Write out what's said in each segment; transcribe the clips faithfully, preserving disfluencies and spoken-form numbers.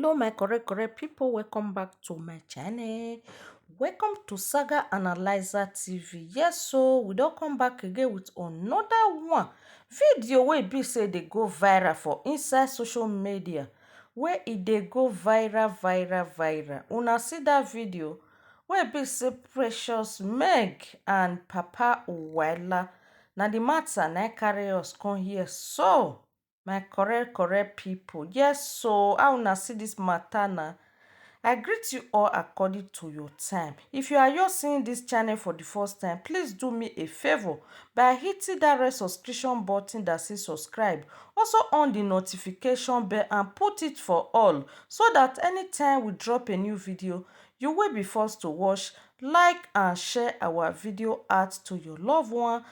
Hello, my correct, correct people. Welcome back to my channel. Welcome to Saga Analyzer T V. Yes, so we don come back again with another one. Video wey be say dey go viral for inside social media, wey e dey go viral, viral, viral. Una see that video wey be say Precious Meg and Papa Uwaila, na the matter na carry us come here so. My correct, correct people. Yes, so how una see this matter na? I greet you all according to your time. If you are just seeing this channel for the first time, please do me a favor by hitting that red subscription button that says subscribe. Also on the notification bell and put it for all, so that anytime we drop a new video, you will be first to watch, like and share our video out to your loved one,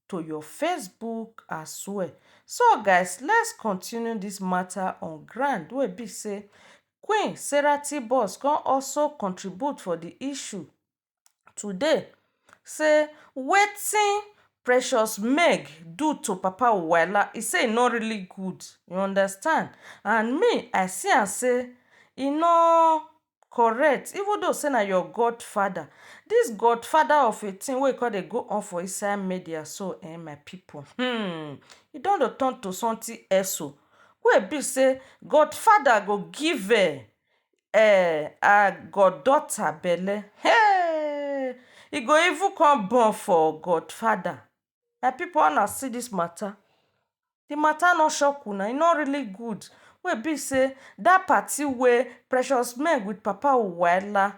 to your Facebook as well. So guys, let's continue this matter on ground wey be say Queen Sarah T Boss come also contribute for the issue today. Say wetin Precious Meg do to Papa Uwaila, e say e no really good. You understand? And me, I see am say e no correct, even though say na your godfather. This godfather of a thing wey come dey go on for inside media so, eh, my people, hmm, e don dey turn to something else o. Wey be say godfather go give, eh, eh, her goddaughter belle. Hey! E go even come born for godfather. My people, una see this matter. The matter no shock una, e no really good. Wey be say that party wey Precious Meg with Papa Uwaila,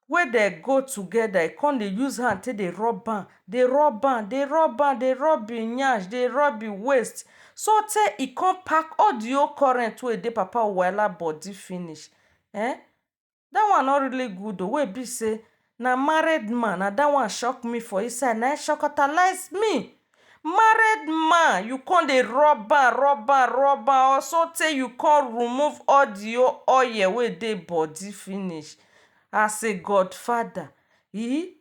wey dem go together, e come dey use hand take dey rub am, dey rub am, dey rub am, dey rub im nyash, dey rub im waist. So tey e come pack all the whole current wey dey Papa Uwaila body finish. Eh? That one no really good o, wey be say na married man, na that one shock me for inside, na e shockatalize me. Married man, you come dey rub am, rub am, rub am, also tey you come remove all the o-, oil wey dey body finish. As a godfather, eh? Me,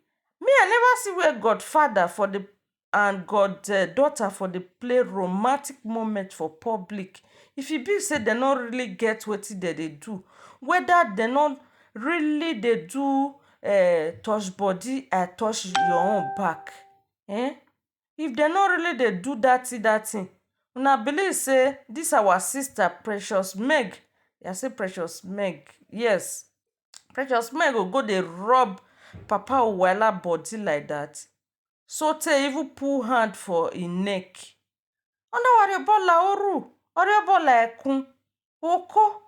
I never see where godfather for the and god, eh, daughter for dey play romantic moment for public. If e be say dem no really get wetin dem dey do, whether dem no really dey do, eh, touch body, I touch your own back, eh? If dem no really dey do that thing, that thing, una believe say this our sister Precious Meg, I say Precious Meg, yes, Precious Meg go go dey rub Papa Uwaila body like that? So tey even put hand for im neck. Ona wariobola oru, oriobola ekun, oko.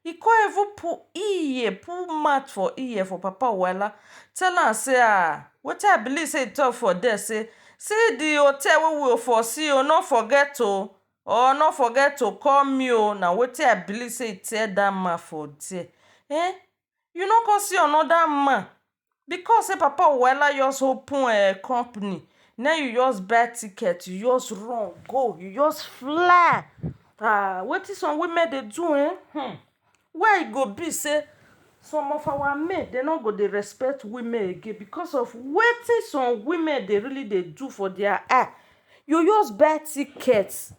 E come even put ear, put mouth for ear for Papa Uwaila. Tell am say, ah, wetin I believe say e talk for there, say, see the hotel wey we for see o, no forget o, or no forget to call me o. Na wetin I believe say e tell that man for there. Eh? You no come see another man. Because say Papa Uwaila just open a company, now you just buy ticket, you just run go, you just fly. Ah, wetin some women dey do, eh? Hmm. Why e go be say some of our men, dem no go dey respect women again because of wetin some women dey really dey do for their eye? You just buy ticket,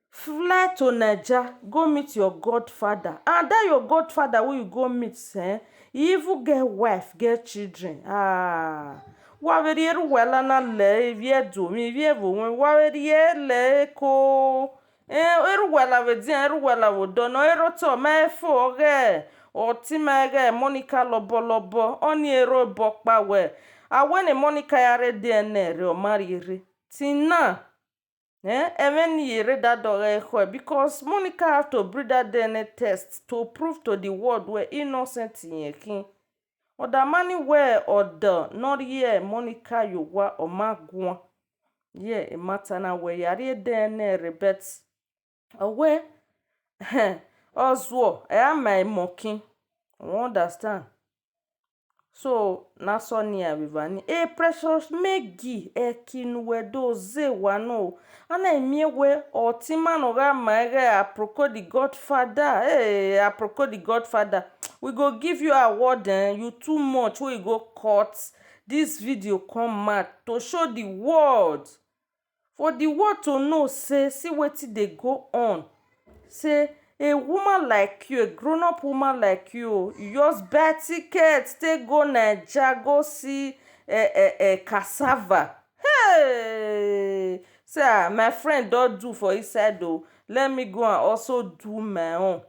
fly to Naija, go meet your godfather. And that your godfather wey you go meet, eh, e even get wife, get children. Ah, waweri eru wala na le vie do mi vie vo wen waweri ele ko. Eh, eru wala ve dia, eru wala vo do no eru to me fo ge. O ti me ge Monica lobo lobo, oni eru bo pa we. A when Monica ya re D N A re o mari re. Till now, eh, even ye re that dog eh, because Monica have to bring that D N A test to prove to the world where innocent in kin. Or the money where or the not here Monica you were or Magua. Yeah, a matter now where you are D N A rebets. Away, eh, Oswald, I am my mocking. I won't understand. So na so ni avivani. E Precious Meg, e kinu we do ze wa no. Ana imie we o ti man o ga ma ga aproko the godfather. Eh, aproko the godfather. We go give you award, eh? You too much. We go cut this video come out to show the world. For the world to know say, see wetin dey go on. Say A woman like you, a grown-up woman like you, you just buy ticket, take go Naija, go see eh, eh, eh, cassava. Hey! Say, ah, my friend don do for inside o. Let me go and also do my own.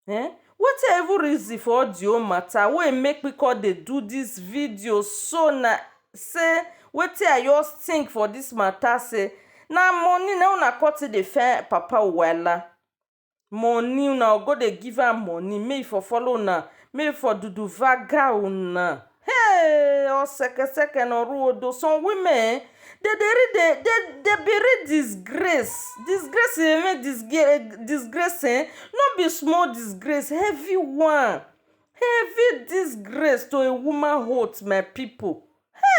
Eh? Wetin I even reason for all the whole matter wey make me come dey do this video so na say wetin I just think for this matter say na money na una come take dey find Papa Uwala. Money una go dey give am money make e for follow una make e for duduvaga una. Hey! Osekeseke na oruodo. Some women eh, dey dey read dey dey dey be read disgrace. Disgrace dey make disgrace disgrace eh, no be small disgrace, heavy one. Heavy disgrace to a womanhood, my people.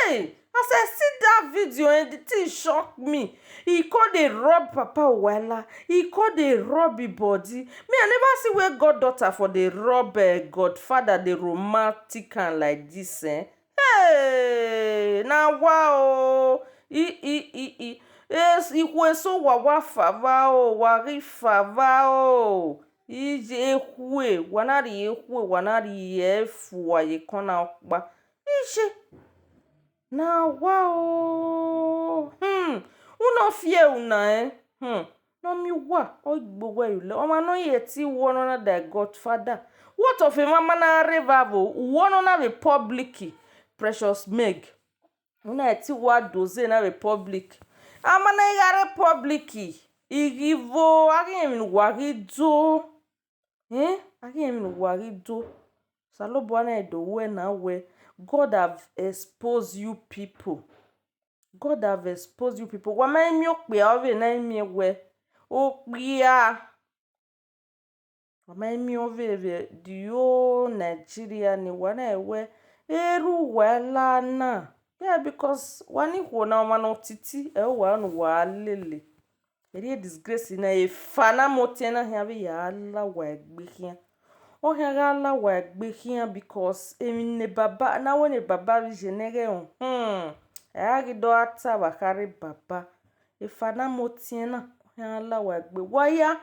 Hey! As I see that video eh, the thing shock me. He come dey rub Papa Uwala, he come dey rub him body. Me, I never see where goddaughter for dey rub eh, godfather dey romantic am like this eh. Hey! Na wa o. I i i i. Yes, ikwe so wa wa fa va o, wa ri fa va o. Ije ehwe, wa na ri ehwe, wa na ri efu, wa ye kona okpa. Ije. Na wa o. Hmm. Una fear una eh. Hmm. No mi wa. O gbo we le. O ma no ye ti wo no na the godfather. What of a mama na revival? Wo no na republic. Precious Meg. Una ti wa doze na republic. Ama na iga republic. Igi vo, agi emi wa gi do. Eh? Agi emi wa gi do. Salobo ana edo we na we. God have exposed you people. God have exposed you people. Wa ma emi okpia ove na emi we. Okpia. Wa ma emi ove ve the whole Nigeria ni wa na we. Eru wa la na. Yeah, because wa ni ho na wa no titi. E wa no wa lele. Eri disgrace na e fa na mo tie na hia ve ya la wa egbe hia. O hia ga la wa egbe hia because emi ne baba na we ne baba vi je ne ge o. Hmm. E a gi do ata wa kare baba. E fa na mo tie na o hia la wa egbe. Wa ya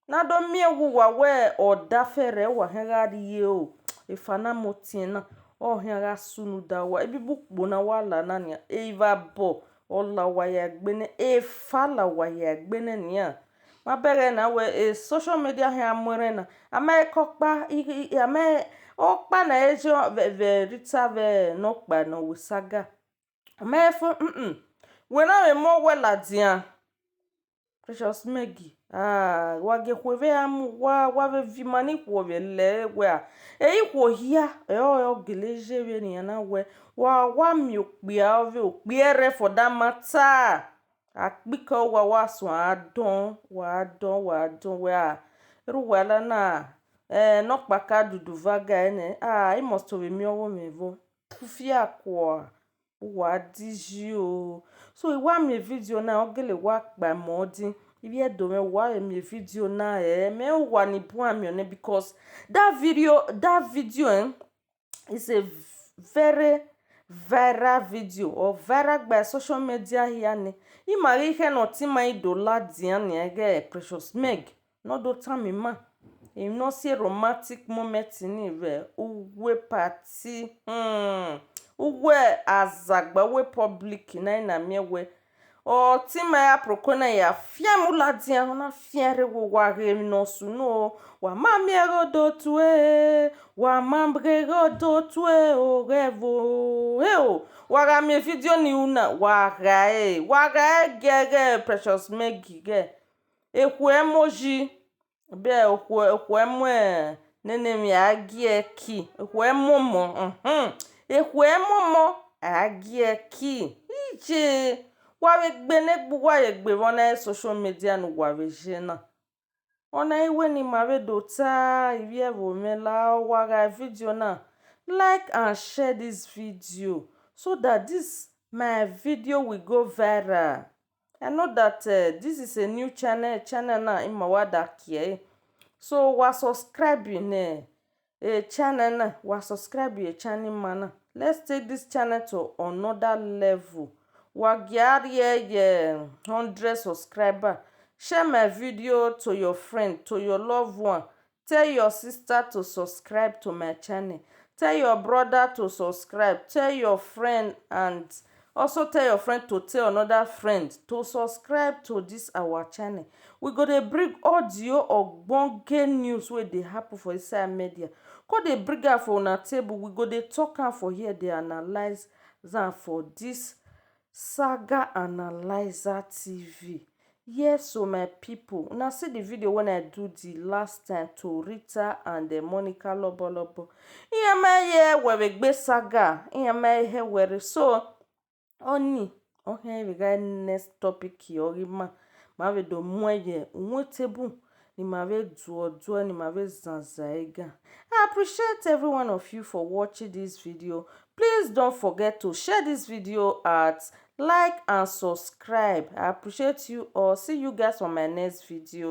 na do mi ewu wa we o da fere wa hia ga ri ye o. E fa na mo tie na o hia ga sunu da wa. E bi bu kpo na wa la na ni. E va bo. Ola wa ya gbene, e fa la wa ya gbene nia. Ma bere na we e social media he amore na. Ama e kokpa, i, i, ama e okpa na e jo ve, ve rita ve no kpa no we saga. Ama e fo, mm-mm. We na we mo we la dia. Precious Maggie. Ah, wa ge hwe ve amu, wa, wa ve vi mani hwo ve le we a. E i hwo hia, e o, e o gele je ve ni ana we. Wa, wa mi okpia ove, okpia re for that matter. Akpika wa wa so adon, wa adon, wa adon we a. Eru wa la na, eh, no kpaka dudu vaga ene. Ah, i must have mi owo mi vo. Pufia kwa. Wa diji o. So, i wa mi video na, ogele wa kpa mo di. Ibi edo me wa mi video na, eh, me wa ni bu ami one because that video, that video, eh, is a very viral video or viral by social media here ni. I ma ri he no ti ma i do la di ani ege Precious Meg. No do tami ma. I no see romantic moment ni ve uwe party. Hmm. Uwe azagba uwe public na ina mi we. O ti ma ya proko na ya fia mu la dia na fia re wo wa re no su no. Wa ma mi ero do tu e. Wa ma bre ero do tu e o revo. E o. Wa ga mi video ni una. Wa ga e. Wa ga e ge ge Precious Maggie ge. Eku emoji. Be eku, eku emo e. Nene mi a gi e ki. Eku emo mo. Mhm. Eku emo mo. A gi e ki. Ije. Wa ve gbe ne gbu wa ye gbe vo na social media nu wa ve je na. Ona iwe ni ma ve do ta, ivi evo me la wa ga video na. Like and share this video so that this my video will go viral. I know that, uh, this is a new channel, channel na ima wa da kie. So wa subscribe ne, eh, channel na, wa subscribe ye channel ma na. Let's take this channel to another level. Wa giarie ye hundred subscriber. Share my video to your friend, to your loved one. Tell your sister to subscribe to my channel. Tell your brother to subscribe. Tell your friend, and also tell your friend to tell another friend to subscribe to this our channel. We go dey bring audio ogbonge news wey dey happen for inside media. Come dey bring am for una table. We go dey talk am for here, dey analyze am for this Saga Analyzer T V. Yes, so my people, una see the video when I do the last time to Rita and the Monica Lobo Lobo. Ihe ma ihe were gbe saga, ihe ma ihe were so oni ohe we ga next topic yori ma ma we do mwe ye unwe tebu ni ma we duo duo ni ma we zanza ega. I appreciate every one of you for watching this video. Please don't forget to share this video out, like and subscribe. I appreciate you all. See you guys on my next video.